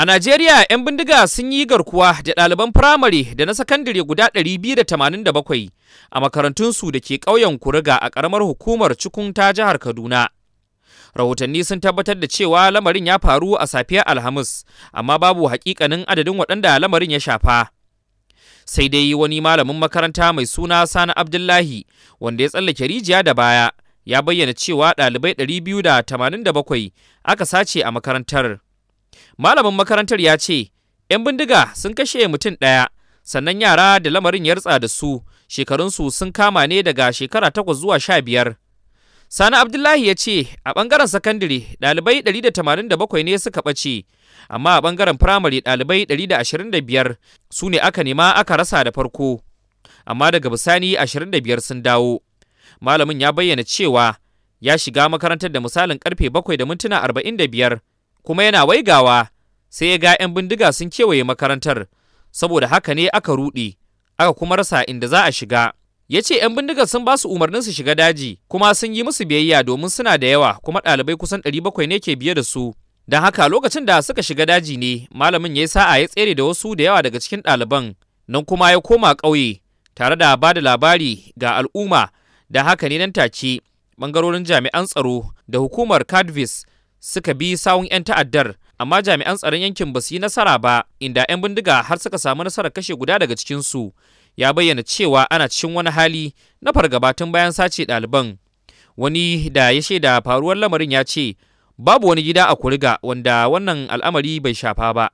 A Najeriya, 'yan bindiga sun yi garkuwa da ɗaliban firamare da na sakandare guda 287 a makarantunsu da ke ƙauyen Kuriga a ƙaramar hukumar Cikun ta jihar Kaduna. Rahotanni sun tabbatar da cewa lamarin ya faru a safiyar Alhamis, amma babu haƙiƙanin adadin waɗanda lamarin ya shafa. Sai dai wani malamin makaranta mai suna Sani Abdullahi, wanda ya tsallake rijiya da baya, ya bayyana cewa ɗalibai 287 aka sace a makarantar. Malamin makarantar ya ce, 'yan bindiga sun kashe mutum ɗaya, sannan yara da lamarin ya ritsa da su, shekarunsu sun kama ne daga shekara 8 zuwa 15. Sani Abdullahi ya ce, a ɓangaren sakandare ɗalibai 187 ne suka ɓace, amma a ɓangaren firamare ɗalibai 125 su ne aka nema aka rasa da farko, amma daga bisani 25 sun dawo. Malamin ya bayyana cewa ya shiga makarantar da misalin karfe 7:45, kuma yana waigawa sai ya ga 'yan bindiga sun kewaye makarantar, saboda haka ne aka ruɗe, aka kuma rasa inda za a shiga. Ya ce 'yan bindigar sun ba su umarnin su shiga daji, kuma sun yi musu biyayya domin suna da yawa, kuma ɗalibai kusan 700 ne ke biye da su. Don haka lokacin da suka shiga daji ne malamin ya yi sa'a ya tsere da wasu da yawa daga cikin ɗaliban, nan kuma ya koma ƙauye tare da ba da labari ga al'umma. Da haka ne nan take ɓangarorin jami'an tsaro da hukumar Cadvis suka bi sawun 'yan ta'addar, amma jami'an tsaron yankin ba su yi nasara ba, inda 'yan bindiga har suka samu nasarar kashe guda daga cikinsu. Ya bayyana cewa ana cikin wani hali na fargaba tun bayan sace ɗaliban. Wani da ya shaida faruwar lamarin ya ce babu wani gida a Kuriga wanda wannan al'amari bai shafa ba.